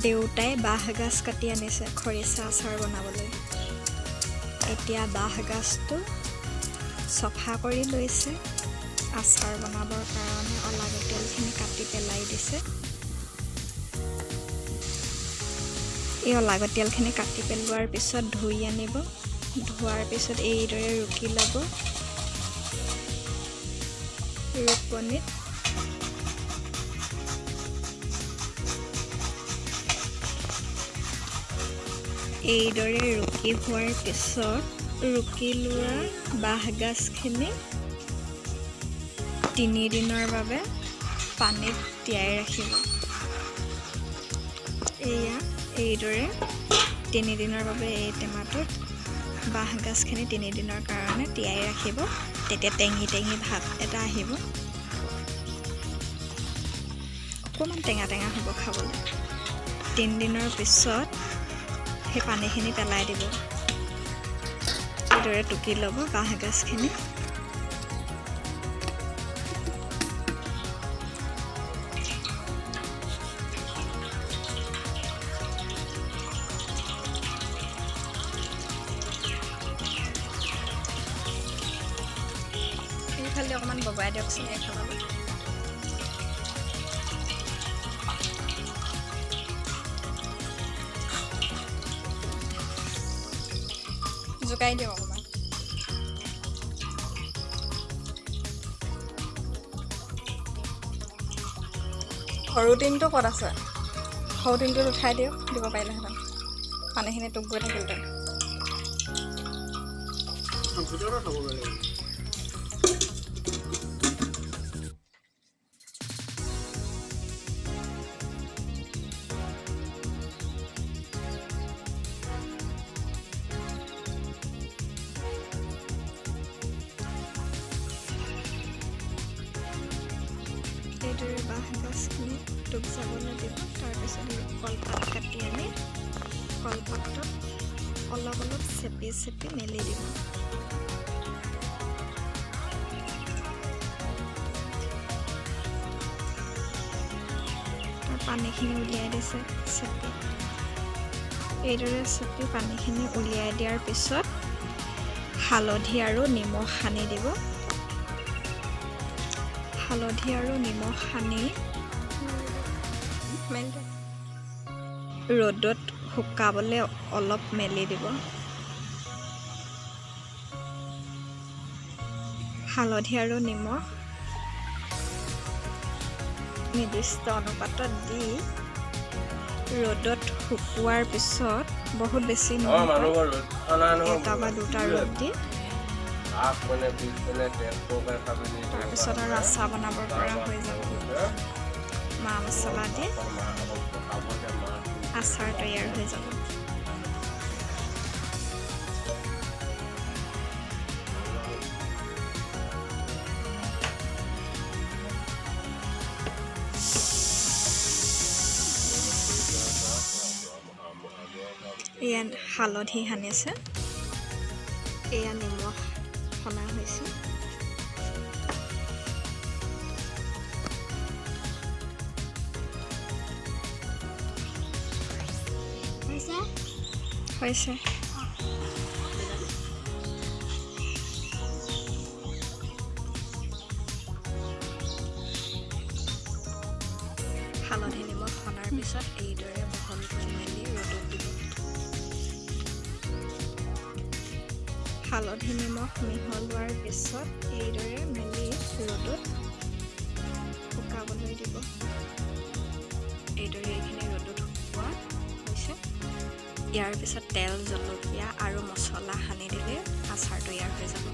দেউতাই বাঁহগাজ কাটি আনিছে খৰিচা আচাৰ বনাবলৈ। এতিয়া বাঁহগাজটো চফা কৰি লৈছে। আচাৰ বনাবৰ কাৰণে অলাগতিয়ালখিনি কাটি পেলাই দিছে। এই অলাগতিয়ালখিনি কাটি পেলোৱাৰ পিছত ধুই আনিব। ধোৱাৰ পিছত এইদৰে ৰুকি ল'ব ৰুকনিত। এইদৰে ৰুকি হোৱাৰ পিছত ৰুকি লোৱা বাঁহগাজখিনি 3 দিনৰ বাবে পানীত তিয়াই ৰাখিব। এয়া এইদৰে 3 দিনৰ বাবে এই টেমাটোত বাঁহগাজখিনি 3 দিনৰ কাৰণে তিয়াই ৰাখিব। তেতিয়া টেঙি টেঙি ভাৱ এটা আহিব, অকণমান টেঙা টেঙা হ'ব খাবলৈ। 3 দিনৰ পিছত সেই পানীখিনি পেলাই দিব। এইদৰে টুকি ল'ব বাঁহগাজখিনি। এইফালে অকণমান বগাই দিয়কচোন এইফাললৈ। জোকাই দিয়ক অকণমান। সৰু টিনটো ক'ত আছে? সৰু টিনটোত উঠাই দিয়ক, দিব পাৰিলেহেঁতেন, পানীখিনি টোপ গৈ থাকিলহেঁতেন। ভিতৰতে থ'ব লাগিব। এইদৰে বাঁহ গাজখিনি টোপ যাবলৈ দিব। তাৰপিছত এই কলপাত কাটি আনি কলপাতত অলপ অলপ চেপি চেপি মেলি দিব। তাৰ পানীখিনি উলিয়াই দিছে চেপি। এইদৰে চেপি পানীখিনি উলিয়াই দিয়াৰ পিছত হালধি আৰু নিমখ সানি দিব। হালধি আৰু নিমখ সানি ৰ'দত শুকাবলৈ অলপ মেলি দিব। হালধি আৰু নিমখ নিৰ্দিষ্ট অনুপাতত দি ৰ'দত শুকোৱাৰ পিছত, বহুত বেছি আমাৰ নহয়, মানুহৰ ৰ'দ নাই নহয়। এটা বা দুটা ৰ'দ দি আগ মানে পিছফালে তেল পকাই খাবি। তাৰপিছত আৰু আচাৰ বনাব পৰা হৈ যাব। মা মছলা দি আচাৰ তৈয়াৰ হৈ যাব। এয়া হালধি সানিছে, এয়া নিমখ সনা হৈছে। হৈছে। হৈছে। হালধি নিমখ সনাৰ পিছত এইদৰে বহলকৈ মেলি ৰ'দত দিব। হালধি নিমখ মিহলোৱাৰ পিছত এইদৰে মেলি ৰ'দত শুকাবলৈ দিব। এইদৰে এইখিনি ৰ'দত শুকোৱা হৈছে। ইয়াৰ পিছত তেল, জলকীয়া আৰু মছলা সানি দিলে আচাৰ তৈয়াৰ হৈ যাব।